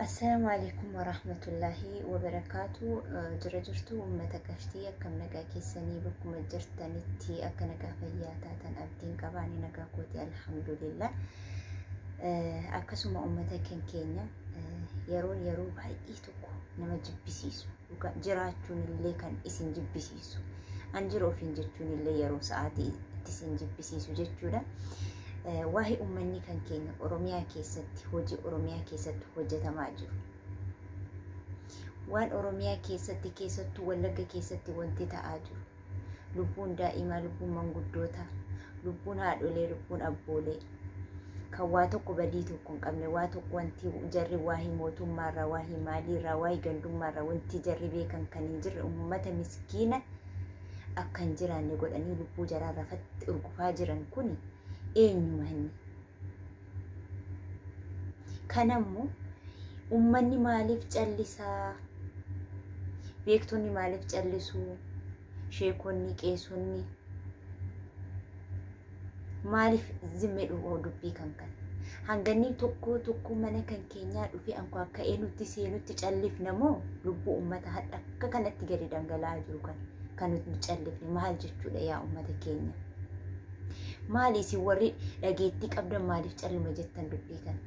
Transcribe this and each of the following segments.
Assalaamu alaikum warahmatullaahi wabarakaatu. Jira jirtu uummata qashtii, akkam nagaa keessanii? Bakkuma jirtanitti akka nagaa fayyaa taatan abdiin qaba. Ani nagaa kooti, alhamdulillah. Akkasuma uummata kan keenya, yeroon yeroo baay'ee tokko nama jibbisiisu, jiraachuun illee kan isin jibbisiisu, an jiru ofiin jechuun illee yeroo sa'aatii itti isin jibbisiisu jechuudha. Waa'ee uummanni kan keenya Oromiyaa keessatti, hojii Oromiyaa keessatti hojjetamaa jiru. Waan Oromiyaa keessatti, keessattuu Wallagga keessatti wanti ta'aa jiru. Lubbuun daa'imaa, lubbuun manguddootaa, lubbuun haadholee, lubbuun abboolee kan waa tokko badii tokko hin qabne, waa tokko wanti jarri waa'ee mootummaarraa, waa'ee maaliirraa, waa'ee gandummaarraa wanti jarri beekan kan hin jirre, uummata miskiina akka hin jiraanne godhanii lubbuu jaraa rafatti urgufaa jiran kuni eenyuma inni? Kanammoo uummanni maaliif callisaa? Beektonni maaliif callisuu? Sheekonni, qeesonni maaliif zimme dhufoo dubbii kan kana? Hanganni tokko tokko mana kan keenyaa dhufee anko akka eenyutti seenutti callifna moo, lubbuu uummata hadha akka kanatti gadi dhangala'aa jiru kan kan nuti callifne maal jechuudha, yaa uummata keenya? Maali isin warri dhageettii qabdan maaliif calluma jettan dubbii kana?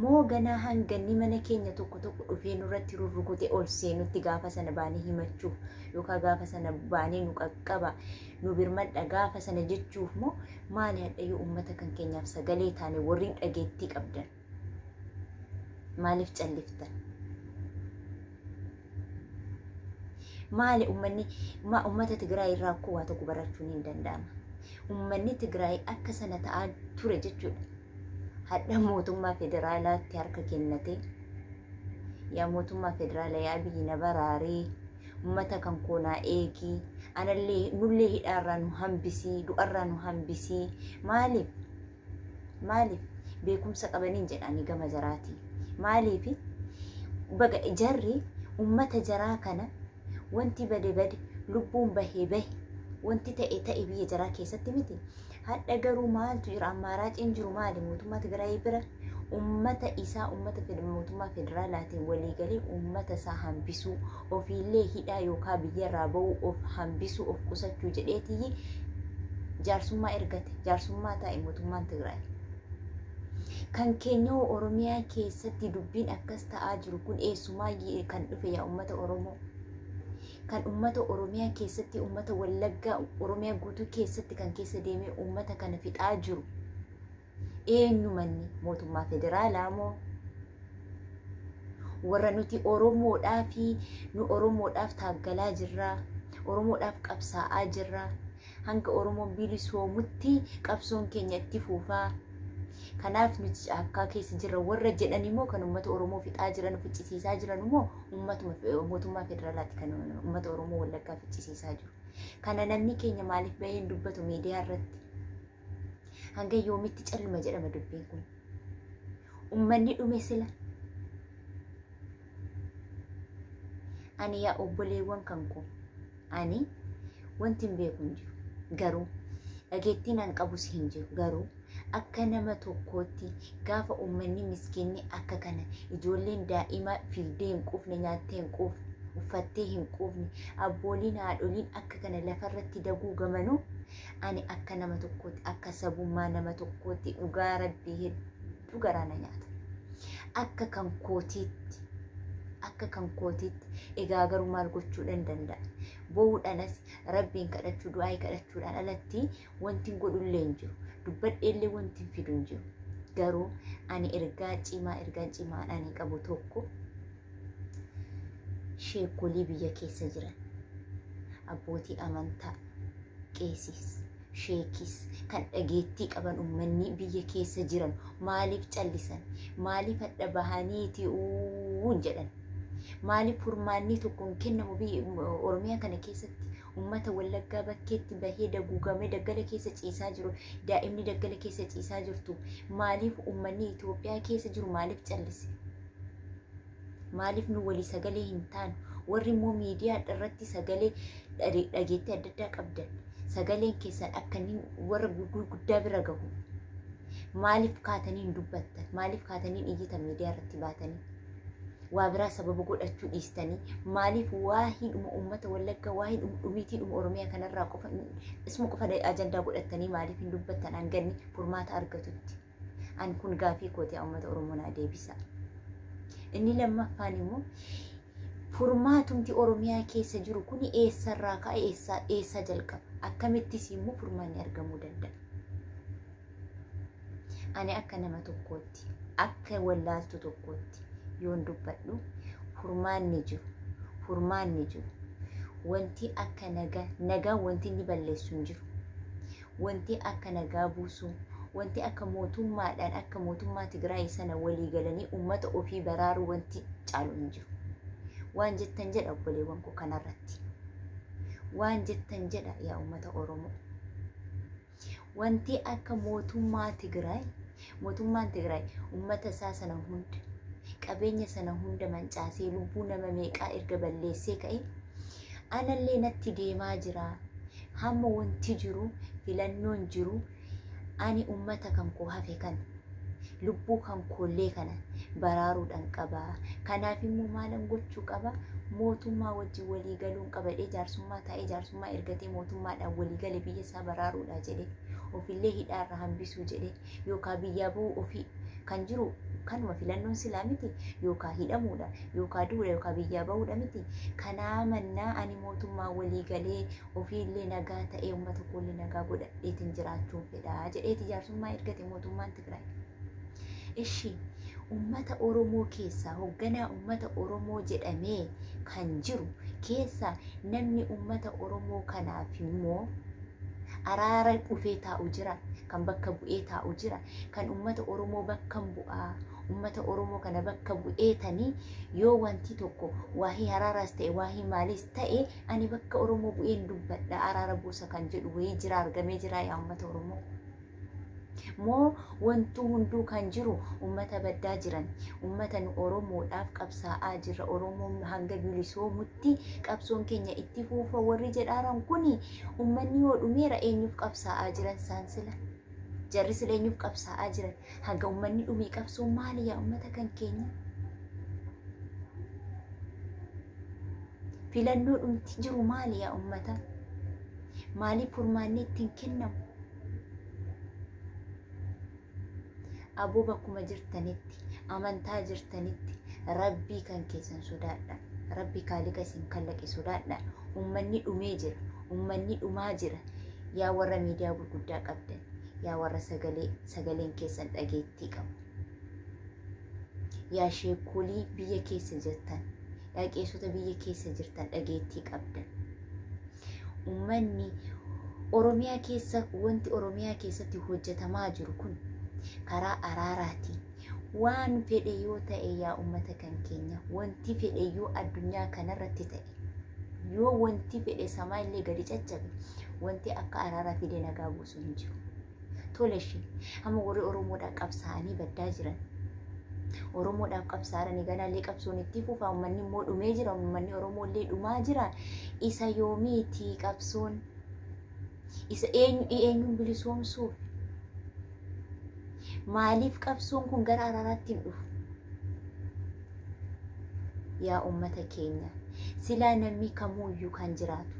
Moo ganaa hanganni mana keenya tokko tokko dhufee nurratti rurrukute ol seenutti gaafa sana baanee himachuuf, yookaan gaafa sana baanee nu qaqqaba, nu birmadha gaafa sana jechuuf moo maali? Hadhayyuu uummata kan keenyaaf sagalee taane, warri dhageettii qabdan maaliif calliftan? Maali uummanni uummata Tigraay irraa akkoo waa tokko barachuun hin danda'ama. Uummanni Tigraay akka sana ta'aa ture jechuudha. Hadha mootummaa federaalaatti harka kennate. Yaa mootummaa federaalaa, yaa biyyi na baraaree, uummata kan koonaa eegii, anallee nullee hidhaarraa nu hambisii, du'arraa nu hambisii. Maaliif? Maaliif? Beekumsa qabaniin jedhanii gama jaraatii. Maaliif? Baga jarri uummata jaraa kana wanti bade bade, lubbuun bahee bahe, wanti ta'e ta'e biyya jaraa keessatti miti. Hadha garuu maaltu jira? Ammaaraaciin jiru maali? Mootummaa Tigraay bira uummata isaa uummata mootummaa federaalaatiin waliigalee uummata isaa hambisuu, ofiillee hidhaa yookaan biyyarraa bahuu of hambisuu, of qusachuu jedheetii jaarsummaa ergate, jaarsummaa taa'e mootummaan Tigraay. Kan keenya Oromiyaa keessatti dubbiin akkas ta'aa jiru kun eessumaa kan dhufe, yaa uummata Oromoo? Kan uummata Oromiyaa keessatti, uummata Wallaggaa, Oromiyaa guutuu keessatti kan keessa deemee uummata kana fixaa jiru eenyumanni? Mootummaa federaalaa moo warra nuti Oromoodhaa fi nu Oromoodhaaf taaggalaa jirraa, Oromoodhaaf qabsaa'aa jirraa, hanga Oromoon bilisoomutti qabsoon keenya itti fufaa, kanaaf nuti caakkaa keessa jirra warra jedhan immoo, kan uummata Oromoo fixaa jiran, ficcisiisaa jiran immoo uummatuma mootummaa federaalaati kan uummata Oromoo Wallaggaa ficcisiisaa jiru. Kana namni keenya maaliif bahee hin dubbatu miidiyaa irratti? Hanga yoomitti calluma jedhama dubbiin kun? Uummanni dhume sila. Ani, yaa obboleewwan kan koo, ani wanti hin beeku hin jiru, garuu dhageettiin an qabus hin jiru, garuu akka nama tokkootti gaafa uummanni miskiinni akka kana, ijoolleen daa'imaa fiigdee hin quufne, nyaattee hin quufne, uffattee hin quufne, abbooliin haadholiin akka kana lafarratti daguu gamanuu, ani akka nama tokkootti, akka sabummaa nama tokkootti, dhugaa rabbii hedduu garaa na nyaata. Akka kan kootiitti, akka kan kootiitti egaa garuu maal gochuudhaan danda'a? Bo'uudhaanas rabbiin kadhachuu, du'aa kadhachuudhaan alatti wanti godhullee hin jiru. Dubbadheellee wanti fidu hin jiru. Garuu ani ergaa cimaa, ergaa cimaa ani qabu tokko, sheekolii biyya keessa jiran, abbootii amantaa, qeesis, sheekis, kan dhageettii qaban, uummanni biyya keessa jiran maaliif callisan? Maaliif hadha bahaniiti uun jedhan? Maaliif furmaanni tokko hin kennamu biyya Oromiyaa kana keessatti? Uummata Wallaggaa bakkeetti bahee daguugamee daggala keessa ciisaa jiru, daa'imni daggala keessa ciisaa jirtu, maaliif uummanni Itoophiyaa keessa jiru maaliif callise? Maaliif nu walii sagalee hin taanu? Warri immoo miidiyaa irratti sagalee dhageettii adda addaa qabdan, sagaleen keessan akka inni warra gurguddaa bira gahu maaliif kaatanii hin dubbattan? Maaliif kaatanii hin iyyitan miidiyaa irratti baatanii? Waa biraa sababa godhachuu dhiistanii maaliif waa'eedhuma uummata Wallaggaa, waa'eedhuma dhumiitiidhuma Oromiyaa kanarraa qofa isuma qofa ajandaa godhatanii maaliif hin dubbattan hanganni furmaata argatutti? An kun gaafii kooti, uummata Oromoo naa deebisa. Inni lammaffaan immoo furmaatumti Oromiyaa keessa jiru kun eessarraa ka'a, eessa jalqaba? Akkamittis immoo furmaanni argamuu danda'a? Ani akka nama tokkootti, akka wallaaltu tokkootti yoon dubbadhu, furmaanni jiru wanti akka nagaa, nagaa wanti inni balleessu hin jiru. Wanti akka nagaa buusuu, wanti akka mootummaadhaan, akka mootummaa Tigraay sana walii galanii uummata ofii baraaruu wanti caalu hin jiru. Waan jettan jedha, obboleewwan koo, kanarratti. Waan jettan jedha, yaa uummata Oromoo. Wanti akka mootummaa Tigraay, mootummaan Tigraay uummata isaa sana hunda, qabeenya sana hunda mancaasee, lubbuu nama meeqaa erga balleessee ka'e, anallee natti deemaa jira. Hamma wanti jiru, filannoon jiru, ani uummata kan koo hafe kana, lubbuu kan koollee kana baraaruudhaan qaba. Kanaaf immoo maalan gochuu qaba? Mootummaa wajjin walii galuun qaba jedhee jaarsummaa taa'ee, jaarsummaa ergatee, mootummaadhaan walii gale, biyya isaa baraaruudha jedhee, ofillee hidhaarra hambisuu jedhee, yookaan biyyaa bu'uu ofii kan jiru kanuma filannoon silaa miti, yookaan hidhamuudha, yookaan duudha, yookaan biyyaa bahuudha miti. Kanaa mannaa ani mootummaa walii galee, ofiillee nagaa ta'ee, uummata koollee nagaa godhadheetiin jiraachuun fedhaa jedheeti jaarsummaa ergate mootummaan Tigraay. Ishi uummata Oromoo keessaa hoogganaa uummata Oromoo jedhamee kan jiru keessaa namni uummata Oromoo kanaaf immoo araara dhufee taa'u jira, kan bakka bu'ee taa'u jira, kan uummata Oromoo bakka bu'aa, uummata Oromoo kana bakka bu'ee tanii yoo wanti tokko waa'ee araaraas ta'e, waa'ee maaliis ta'e, ani bakka Oromoo bu'een dubbadha, araara buusa kan jedhu wayii jira, argamee jira, yaa uummata Oromoo? Moo wantu hunduu kan jiru uummata baddaa jiran, uummata nu Oromoodhaaf qabsaa'aa jirra, Oromoon hanga bilisoomutti qabsoon keenya itti fuufa warri jedhaaran kuni, uummanni yoo dhumeera eenyuuf qabsaa'aa jiran isaan sila? Jarri sila eenyuuf qabsaa'aa jiran? Hanga uummanni dhumee qabsoon maali, yaa uummata kan keenya? Filannoo dhumti jiru maali, yaa uummata? Maaliif furmaanni ittiin kennamu? Aboo, bakkuma jirtanitti, amantaa jirtanitti, rabbii kan keessan sodaadha. Rabbii kaalika isin kallaqe sodaadha. Uummanni dhumee jira. Uummanni dhumaa jira. Yaa warra miidiyaa gurguddaa qabdan, yaa warra sagalee sagaleen keessan dhageettii qabu. Yaa sheekolii biyya keessa jirtan, yaa qeessota biyya keessa jirtan dhageettii qabdan. Uummanni Oromiyaa keessa, wanti Oromiyaa keessatti hojjetamaa jiru kun karaa araaraatiin waan fedhe yoo ta'e, yaa uummata kan keenya, wanti fedhe yoo addunyaa kanarratti ta'e, yoo wanti fedhe samaa illee gadi caccabe, wanti akka araaraa fide nagaa buusu hin jiru. Tole ishee, amma warri Oromoodhaan qabsaa'anii baddaa jiran. Oromoodhaaf qabsaa'anii ganaallee qabsoon itti fufa. Uummanni immoo dhumee jira, uummanni Oromoo illee dhumaa jira. Isa yoomiiti qabsoon? Isa eenyuun bilisoomsuuf? Maaliif qabsoon kun gara araaraatti hin dhufu? Yaa uummata keenya, silaa namni kamuuyyuu kan jiraatu,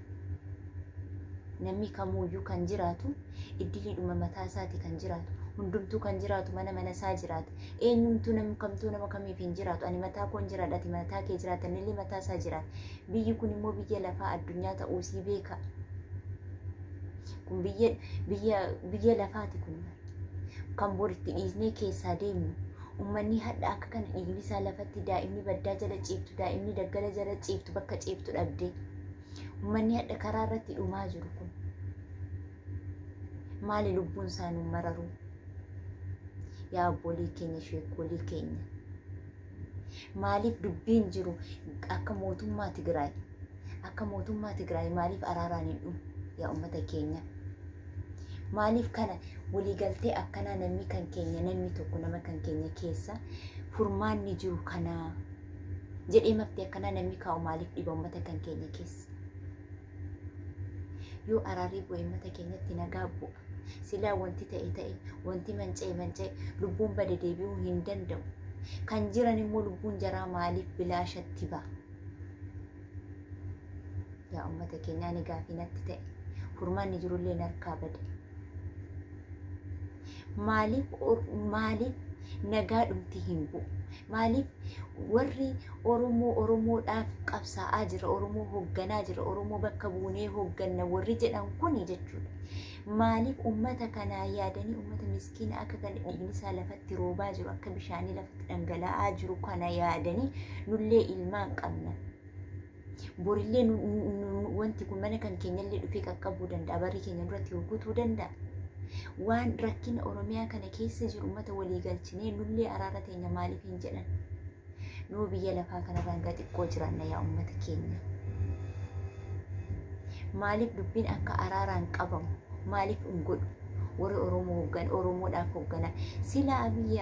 namni kamuuyyuu kan jiraatu iddiliidhuma mataa isaati kan jiraatu. Hundumtuu kan jiraatu mana mana isaa jiraata. Eenyumtuu, namni kamtuu nama kamiif hin jiraatu. Ani mataa koon jiraadha, ati mataa kee jiraata, inni mataa isaa jiraata. Biyyi kun immoo biyya lafaa addunyaa ta'uusii beeka. Kun biyya lafaati. Kun kan boritti dhiisnee keessaa deemnu. Uummanni hadha akka kana dhiigni isaa lafatti, daa'imni baddaa jala ciiftu, daa'imni daggala jala ciiftu, bakka ciiftu dhabdee, uummanni hadha karaa irratti dhumaa jiru kun maali lubbuun isaa nu mararu? Yaa obbolii keenya, sheekolii keenya, maaliif dubbiin jiru akka mootummaa Tigraay, akka mootummaa Tigraay maaliif araaraan hin dhumu, yaa uummata keenya? Maaliif kana waliigaltee akkanaa namni kan keenya, namni tokko nama kan keenya keessa furmaanni jiru kanaa jedhee maftii akkanaa namni kaa'u maaliif dhiba uummata kan keenya keessa? Yoo araarri bu'e uummata keenyatti nagaa bu'a. Silaa wanti ta'e ta'e, wanti manca'e manca'e, lubbuun bade deebi'uu hin danda'u. Kan jiran immoo lubbuun jaraa maaliif bilaashatti ba'a? Yaa uummata keenyaa ani gaafii natti ta'e. Furmaanni jirullee harkaa bade. Maaliif nagaa dhumti hin bu'u? Maaliif warri Oromoo Oromoodhaaf qabsaa'aa jira, Oromoo hoogganaa jira, Oromoo bakka buunee hoogganna warri jedhan kuni jechuudha. Maaliif uummata kanaa yaadanii uummata miskiina akka kana dhiigni isaa lafatti roobaa jiru, akka bishaanii lafatti dhangala'aa jiru kana yaadanii nullee ilmaan qabna. Borillee wanti kun mana kan keenyallee dhufee qaqqabuu danda'a, barri keenya duratti rukutuu danda'a. Waan rakkina Oromiyaa kana keessa jiru uummata walii galchinee nullee araara teenya maaliif hin jedhan? Nuu biyya lafaa kanarraan gaa xiqqoo jiraanna yaa uummata keenya. Maaliif dubbiin akka araaraan qabamu? Maaliif hin godhu? Warri Oromoo hooggan Oromoodhaaf hooggana. Sila Abiyyi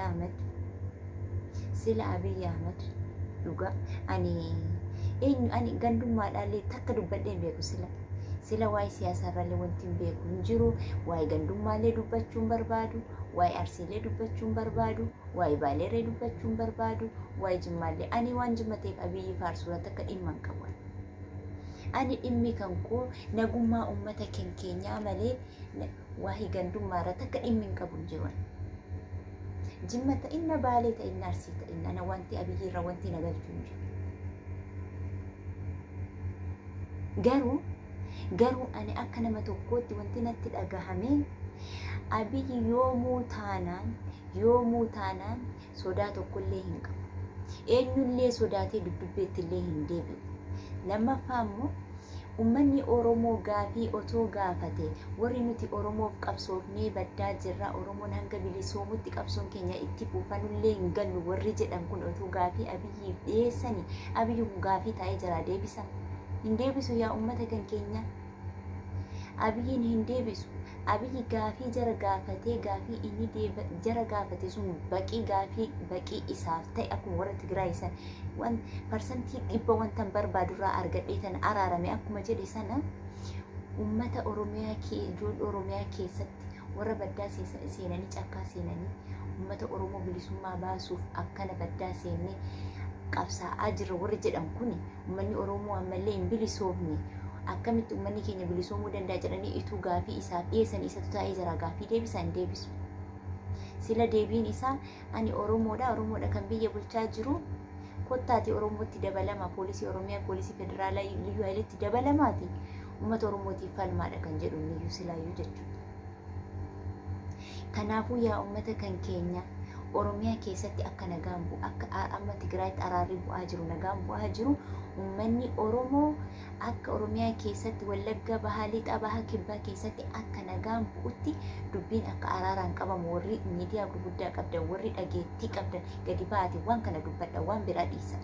Ahmad dhugaa ani eenyu ani gandummaadhaallee takka dubbadhee hin beeku sila. Sila waa'ee siyaasaarraallee wanti hin beeku hin jiru, waa'ee gandummaallee dubbachuu hin barbaadu, waa'ee arsiilee dubbachuu hin barbaadu, waa'ee baaleerree dubbachuu hin barbaadu, waa'ee jimmaallee ani waan jimma ta'eef Abiyyi faarsuurratti akka dhimma hin qabu. Ani dhimmi kan koo nagummaa uummata keenyaa malee waa'ee gandummaarratti akka dhimmi hin qabu hin jiru. Jimma ta'inna baalee ta'inna arsii ta'inna ana wanti Abiyyi irra wanti na galchu hin jiru. Garuu ani akka nama tokkootti wanti natti dhagahame Abiyyi yoomuu taanaan sodaa tokkollee hin qabu. Eenyullee sodaatee dudubbeettillee hin deebi'u. Lammaffaa immoo uummanni Oromoo gaafii otoo gaafate warri nuti Oromoof qabsoofnee baddaa jirra, Oromoon hanga bilisoomutti qabsoon keenya itti fufanullee hin gallu warri jedhan kun otoo gaafii Abiyyiif dhiyeessanii Abiyyi kun gaafii taa'ee jira deebisa. Hin deebisu yaa uummata kan keenya. Abiyyiin hin deebisu. Abiyyi gaafii jara gaafatee gaafii inni jara gaafate sun baqii gaafii baqii isaaf ta'e akkuma warra Tigraay san waan 100% wanta barbaadurraa argadhee tan araarame akkuma jedhe sana uummata Oromiyaa ijoollee Oromiyaa keessatti warra baddaa seenanii cakkaa seenanii uummata Oromoo bilisummaa baasuuf akkana baddaa seennee qabsaa'aa jirra warri jedhan kuni uummanni Oromoo ammallee hin bilisoomne. Akkamitti uummanni keenya bilisoomuu danda'a jedhanii ituu gaafii isaaf dhiyeessan isatu taa'ee jira gaafii deebisa hin deebisu. Sila deebiin isaa ani Oromoodha, Oromoodha kan biyya bulchaa jiru kottaati Oromootti dabalama poolisii Oromiyaa poolisii federaalaa liyyuu hayilitti dabalamaati uummata Oromootiif falmaadha kan jedhu niyyuu silaayyuu jechuudha. Kanaafuu yaa uummata kan keenya Oromiyaa keessatti akka nagaan bu'u akka amma Tigraayitti araarri bu'aa jiru nagaan bu'aa jiru uummanni Oromoo akka Oromiyaa keessatti Wallagga Bahaa Lixaa Bahaa Kibbaa keessatti akka nagaan bu'utti dubbiin akka araaraan qabamu warri miidiyaa gurguddaa qabdan warri dhageettii qabdan gadi ba'aati waan kana dubbadha waan biraa dhiisa.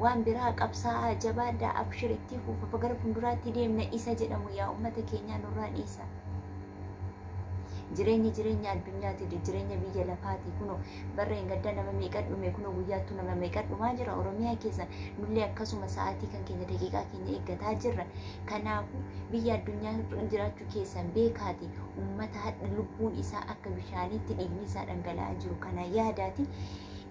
Waan biraa qabsaa'aa jabaadhaa abshir itti fuufa gara fuulduraatti deemna isa jedhamu yaa uummata keenyaa nurraa dhiisa. Jireenya jireenya addunyaati jireenya biyya lafaati kunoo barreen gaddaa nama meeqa dhume kunoo guyyaattuu nama meeqa dhumaa jira Oromiyaa keessa nullee akkasuma sa'aatii kan keenya daqiiqaa keenya eeggataa jirra. Kanaafuu biyya addunyaa jiraachuu keessan beekaati uummata hadha lubbuun isaa akka bishaaniitti dhiigni isaa dhangala'aa jiru kana yaadaati.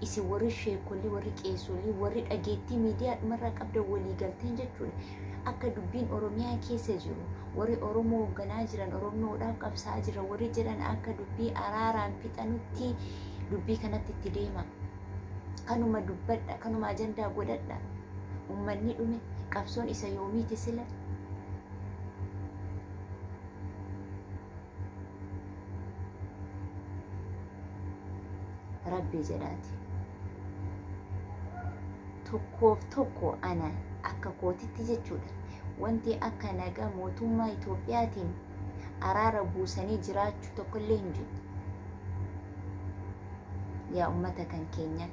Isin warri sheekolii warri qeessolii warri dhageettii miidiyaa dhumarraa qabdan walii galteen jechuudha. Akka dubbiin Oromiyaa keessa jiru warri Oromoo hoogganaa jiran Oromoodhaaf qabsaa'aa jiran warri jedhan akka dubbii araaraan fixanutti dubbii kanatti itti deema. Kanuma dubbadha, kanuma ajandaa godhadha. Uummanni dhume qabsoon isa yoomiiti sila? Rabbi jedhaati. Tokkoof tokko ana akka kootitti jechuudha. Wanti akka nagaa mootummaa Itoophiyaatiin araara buusanii jiraachuu tokkollee hin jiru. Yaa uummata kan keenya.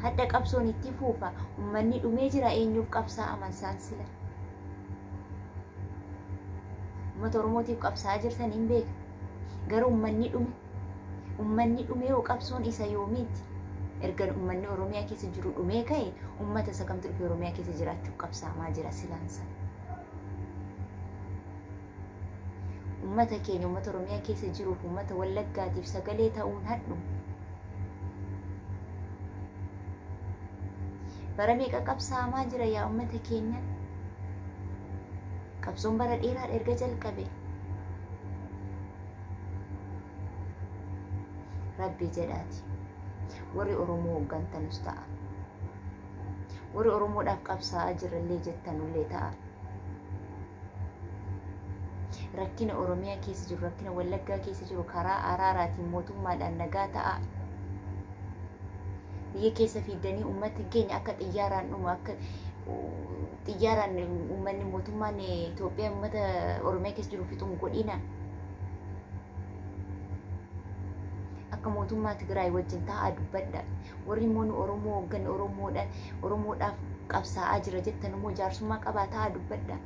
Hadda qabsoon itti fuufa uummanni dhumee jira eenyuuf qabsaa'aman isaan sila. Uummata Oromootiif qabsaa'aa jirtan hin beeka. Garuu uummanni dhume. Uummanni dhume yoo qabsoon isa yoomiiti? Erga uummanni Oromiyaa keessa jiru dhumee ka'e uummata isa kamtu dhufe Oromiyaa keessa jiraachuuf qabsaamaa jira silaansa. Uummata keenya, uummata Oromiyaa keessa jiruuf, uummata Wallaggaatiif sagalee ta'uun hadhu. Bara meeqa qabsaamaa jira yaa uummata keenya? Qabsoon bara dheeraadha erga jalqabe. Rabbi jedhaati. Warri Oromoo hooggantanus ta'a. Warri Oromoodhaaf qabsaa'aa jirallee jettanullee ta'a. Rakkina Oromiyaa keessa jiru, rakkina Wallaggaa keessa jiru karaa araaraatiin mootummaadhaan nagaa ta'a. Biyya keessa fiddanii uummatni keenya akka xiyyaaraan dhumu, akka xiyyaaraan uummanni mootummaan Itoophiyaa uummata Oromiyaa keessa jiru fixuun godhina. Akka mootummaa Tigraay wajjin taa'aa dubbadha. Warri immoo nu Oromoo hooggan Oromoodhaaf qabsaa'aa jira jettan immoo jaarsummaa qabaa taa'aa dubbadha.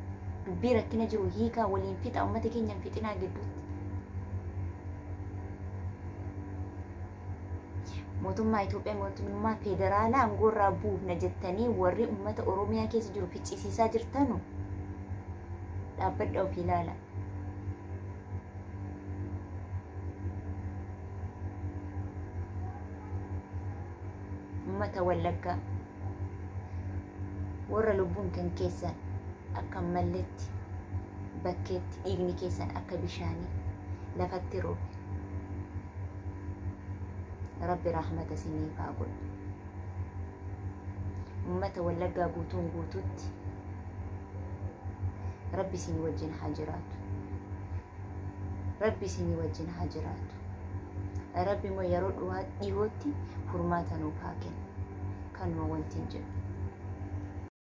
Dubbii rakkina jiru hiikaa waliin fixa, uummata keenya hin fixinaa gidduutti. Mootummaa Itoophiyaa, mootummaa federaalaa aangoorraa buufna jettanii warri uummata Oromiyaa keessa jiru ficcisiisaa jirtanu dhaabbadha, ofii ilaala. Uummata Wallaggaa, warra lubbuun kan keessan akka malletti bakkeetti dhiigni keessan akka bishaanii lafatti roobe. Rabbi rahmata isiniif haa godhu. Uummata Wallaggaa guutuun guutuutti Rabbi isin wajjin haa jiraatu. Rabbi isin wajjin haa jiraatu. Rabbi immoo yeroo dhihootti furmaata nuuf haa kennu. Kanuma wanti hin jedhu.